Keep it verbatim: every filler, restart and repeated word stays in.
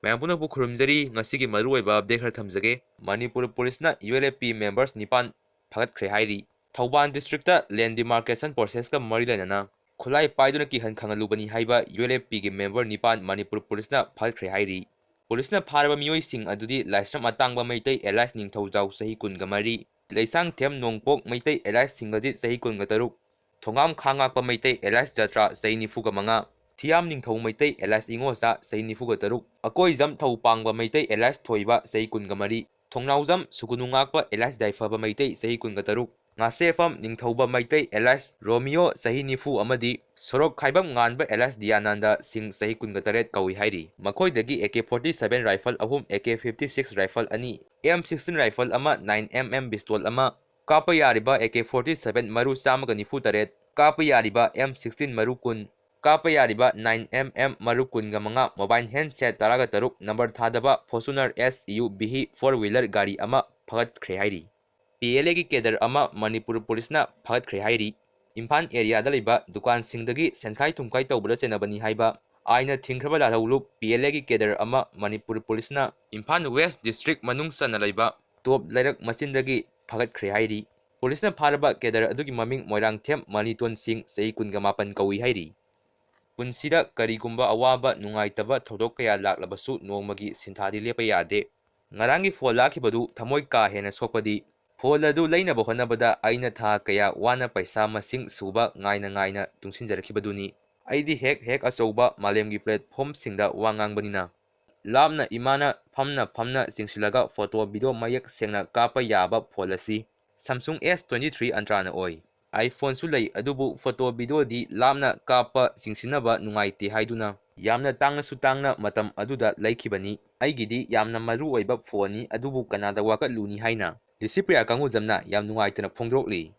ꯃꯌꯥꯝ ꯄꯨꯝꯅꯃꯛꯄꯨ ꯈꯨꯔꯨꯝꯖꯔꯤ꯫ ꯉꯁꯤꯒꯤ ꯃꯔꯨꯑꯣꯏꯕ ꯑꯞꯗꯦꯠ ꯈꯔ ꯊꯝꯖꯒꯦ꯫ ꯃꯅꯤꯄꯨꯔ ꯄꯨꯂꯤꯁꯅ U L F P members ꯅꯤꯄꯥꯟ ꯐꯥꯒꯠꯈ꯭ꯔꯦ ꯍꯥꯏꯔꯤ꯫ ꯊꯧꯕꯥꯜ ꯗꯤꯁꯇ꯭ꯔꯤꯛꯇ ꯂꯦꯟ ꯗꯤꯃꯥꯔꯀꯦꯁꯟ ꯄ꯭ꯔꯣꯁꯦꯁꯀ ꯃꯔꯤ ꯂꯩꯅꯅ ꯈꯨꯠꯂꯥꯏ ꯄꯥꯏꯗꯨꯅ ꯀꯤꯍꯟ ꯈꯪꯍꯜꯂꯨꯕꯅꯤ ꯍꯥꯏꯕ ꯌꯨ ꯑꯦꯜ ꯑꯦꯐ ꯄꯤꯒꯤ ꯃꯦꯝꯕꯔ ꯅꯤꯄꯥꯟ ꯃꯅꯤꯄꯨꯔ ꯄꯨꯂꯤꯁꯅ ꯐꯥꯒꯠꯈ꯭ꯔꯦ ꯍꯥꯏꯔꯤ꯫ ꯄꯨꯂꯤꯁꯅ ꯐꯥꯔꯕ ꯃꯤꯑꯣꯏꯁꯤꯡ ꯑꯗꯨꯗꯤ ꯂꯥꯏꯁ꯭ꯔꯝ ꯑꯇꯥꯡꯕ ꯃꯩꯇꯩ ꯑꯦꯂꯥꯏꯁ ꯅꯤꯡꯊꯧꯖꯥꯎ ꯆꯍꯤ ꯀꯨꯟꯒ ꯃꯔꯤ, ꯂꯩꯁꯥꯡꯊꯦꯝ ꯅꯣꯡꯄꯣꯛ ꯃꯩꯇꯩ ꯑꯦꯂꯥꯏꯁ ꯊꯤꯡꯒꯖꯤꯠ ꯆꯍꯤ ꯀꯨꯟꯒ ꯇꯔꯨꯛ, ꯊꯣꯉꯥꯝ ꯈꯥꯉꯥꯛꯄ ꯃꯩꯇꯩ ꯑꯦꯂꯥꯏꯁ ꯖꯇ꯭ꯔꯥ ꯆꯍꯤ ꯅꯤꯐꯨꯒ ꯃꯉꯥ, ꯊꯤꯌꯥꯝ ꯅꯤꯡꯊꯧ ꯃꯩꯇꯩ ꯑꯦꯂꯥꯏꯁ ꯏꯉꯣꯆꯥ ꯆꯍꯤ ꯅꯤꯐꯨꯒ ꯇꯔꯨꯛ, ꯑꯀꯣꯏꯖꯝ ꯊꯧꯄꯥꯡꯕ ꯃꯩꯇꯩ ꯑꯦꯂꯥꯏꯁ ꯊꯣꯏꯕ ꯆꯍꯤ ꯀꯨꯟꯒ ꯃꯔꯤ, ꯊꯣꯡꯅꯥꯎꯖꯝ ꯁꯨꯒꯨꯅꯨ ꯉꯥꯛꯄ ꯑꯦꯂꯥꯏꯁ ꯌꯥꯏꯐꯕ ꯃꯩꯇꯩ ꯆꯍꯤ ꯀꯨꯟꯒ ꯇꯔꯨꯛ, ꯉꯥꯁꯦꯐꯝ ꯅꯤꯡꯊꯧꯕ ꯃꯩꯇꯩ ꯑꯦꯂꯥꯏꯁ ꯔꯣꯃꯤꯌꯣ ꯆꯍꯤ ꯅꯤꯐꯨ ꯑꯃꯗꯤ ꯁꯣꯔꯣꯛ ꯈꯥꯏꯕꯝ ꯉꯥꯟꯕ ꯑꯦꯂꯥꯏꯁ ꯗꯤꯌꯥꯅꯟꯗ ꯁꯤꯡ ꯆꯍꯤ ꯀꯨꯟꯒ ꯇꯔꯦꯠ ꯀꯧꯏ ꯍꯥꯏꯔꯤ꯫ ꯃꯈꯣꯏꯗꯒꯤ A K forty seven rifle ꯑꯍꯨꯝ, A K fifty six rifle ꯑꯅꯤ, ꯑꯦꯝ ꯁꯤꯛꯁꯇꯤꯟ ꯔꯥꯏꯐꯜ ꯑꯃ, ꯅꯥꯏꯟ ꯑꯦꯝ ꯑꯦꯝ ꯄꯤꯁꯇꯣꯜ ꯑꯃ, ꯀꯥꯞꯄ ꯌꯥꯔꯤꯕ ꯑꯦ ꯀꯦ ꯐꯣꯔꯇꯤ ꯁꯚꯦꯟ ꯃꯔꯨ ꯆꯥꯝꯃꯒ ꯅꯤꯐꯨ ꯇꯔꯦꯠ, ꯀꯥꯞꯄ ꯌꯥꯔꯤꯕ ꯑꯦꯝ ꯁꯤꯛꯁꯇꯤꯟ ꯃꯔꯨ ꯀꯨꯟ, ꯀꯥꯞꯄ ꯌꯥꯔꯤꯕ ꯅꯥꯏꯟ ꯑꯦꯝ ꯑꯦꯝ ꯃꯔꯨ ꯀꯨꯟꯒ ꯃꯉꯥ, ꯃꯣꯕꯥꯏꯜ ꯍꯦꯟꯁꯦꯠ ꯇꯔꯥꯒ ꯇꯔꯨꯛ ꯅꯝꯕꯔ ꯊꯥꯗꯕ Fortuner S U V four wheeler ꯒꯥꯔꯤ ꯑꯃ ꯐꯒꯠꯈ꯭ꯔꯦ ꯍꯥꯏꯔꯤ꯫ ꯄꯤ ꯑꯦꯜ ꯑꯦꯒꯤ ꯀꯦꯗꯔ ꯑꯃ ꯃꯅꯤꯄꯨꯔ ꯄꯨꯂꯤꯁꯅ ꯐꯒꯠꯈ꯭ꯔꯦ ꯍꯥꯏꯔꯤ꯫ ꯏꯝꯐꯥꯜ ꯑꯦꯔꯤꯌꯥꯗ ꯂꯩꯕ ꯗꯨꯀꯥꯟꯁꯤꯡꯗꯒꯤ ꯁꯦꯟꯈꯥꯏ ꯊꯨꯝꯈꯥꯏ ꯇꯧꯕꯗ ꯆꯦꯟꯅꯕꯅꯤ ꯍꯥꯏꯕ ꯑꯥꯏꯟꯅ ꯊꯤꯡꯈ꯭ꯔꯕ ꯂꯥꯜꯍꯧꯂꯨꯞ ꯄꯤ ꯑꯦꯜ ꯑꯦꯒꯤ ꯀꯦꯗꯔ ꯑꯃ ꯃꯅꯤꯄꯨꯔ ꯄꯨꯂꯤꯁꯅ ꯏꯝꯐꯥꯜ ꯋꯦꯁ ꯗꯤꯁꯇ꯭ꯔꯤꯛ ꯃꯅꯨꯡ ꯆꯟꯅ ꯂꯩꯕ ꯇꯣꯞ ꯂꯩꯔꯛ ꯃꯆꯤꯟꯗꯒꯤ ꯐꯒꯠꯈ꯭ꯔꯦ ꯍꯥꯏꯔꯤ꯫ ꯄꯨꯂꯤꯁꯅ ꯐꯥꯔꯕ ꯀꯦꯗꯔ ꯑꯗꯨꯒꯤ ꯃꯃꯤꯡ ꯃꯣꯏꯔꯥꯡꯊꯦꯝ ꯃꯅꯤꯇꯣꯟ ꯁꯤꯡ, ꯆꯍꯤ ꯀꯨꯟꯒ ꯃꯥꯄꯟ ꯀꯧꯏ ꯍꯥꯏꯔꯤ꯫ ꯄꯨꯟꯁꯤꯗ ꯀꯔꯤꯒꯨꯝꯕ ꯑꯋꯥꯕ ꯅꯨꯡꯉꯥꯏꯇꯕ ꯊꯧꯗꯣꯛ ꯀꯌꯥ ꯂꯥꯛꯂꯕꯁꯨ ꯅꯣꯡꯃꯒꯤ ꯁꯤꯟꯊꯥꯗꯤ ꯂꯦꯞꯄ ꯌꯥꯗꯦ꯫ ꯉꯔꯥꯡꯒꯤ ꯐꯣꯟ ꯂꯥꯛꯈꯤꯕꯗꯨ ꯊꯃꯣꯏ ꯀꯥ ꯍꯦꯟꯅ ꯁꯣꯛꯄꯗꯤ, ꯐꯣꯟ ꯑꯗꯨ ꯂꯩꯅꯕ ꯍꯣꯠꯅꯕꯗ ꯑꯩꯅ ꯊꯥ ꯀꯌꯥ ꯋꯥꯅ ꯄꯩꯁꯥ ꯃꯁꯤꯡ ꯁꯨꯕ ꯉꯥꯏꯅ ꯉꯥꯏꯅ ꯇꯨꯡꯁꯤꯟꯖꯔꯛꯈꯤꯕꯗꯨꯅꯤ꯫ ꯑꯩꯗꯤ ꯍꯦꯛ ꯍꯦꯛ ꯑꯆꯧꯕ ꯃꯥꯂꯦꯝꯒꯤ ꯄ꯭ꯂꯦꯠꯐꯣꯝꯁꯤꯡꯗ ꯋꯥ ꯉꯥꯡꯕꯅꯤꯅ꯫ ꯂꯥꯞꯅ ꯏꯃꯥꯅ ꯐꯝꯅ ꯐꯝꯅ ꯆꯤꯡꯁꯤꯜꯂꯒ ꯐꯣꯇꯣ ꯚꯤꯗꯤꯑꯣ ꯃꯌꯦꯛ ꯁꯦꯡꯅ ꯀꯥꯞꯄ ꯌꯥꯕ ꯐꯣꯟ ꯑꯁꯤ Samsung S twenty three Ultra ꯅ ꯑꯣꯏ꯫ iPhone ꯁꯨ ꯂꯩ, ꯑꯗꯨꯕꯨ ꯐꯣꯇꯣ ꯚꯤꯗꯤꯑꯣꯗꯤ ꯂꯥꯞꯅ ꯀꯥꯞꯄ ꯆꯤꯡꯁꯤꯟꯅꯕ ꯅꯨꯡꯉꯥꯏꯇꯦ ꯍꯥꯏꯗꯨꯅ ꯌꯥꯝꯅ ꯇꯥꯡꯅꯁꯨ ꯇꯥꯡꯅ ꯃꯇꯝ ꯑꯗꯨꯗ ꯂꯩꯈꯤꯕꯅꯤ꯫ ꯑꯩꯒꯤꯗꯤ ꯌꯥꯝꯅ ꯃꯔꯨ ꯑꯣꯏꯕ ꯐꯣꯟꯅꯤ, ꯑꯗꯨꯕꯨ ꯀꯅꯥꯗ ꯋꯥꯀꯠꯂꯨꯅꯤ ꯍꯥꯏꯅ ꯂꯤꯁꯤꯄ꯭ꯔꯤꯌꯥ ꯀꯪꯒꯨꯖꯝꯅ ꯌꯥꯝ ꯅꯨꯡꯉꯥꯏꯇꯅ ꯐꯣꯡꯗꯣꯛꯂꯤ꯫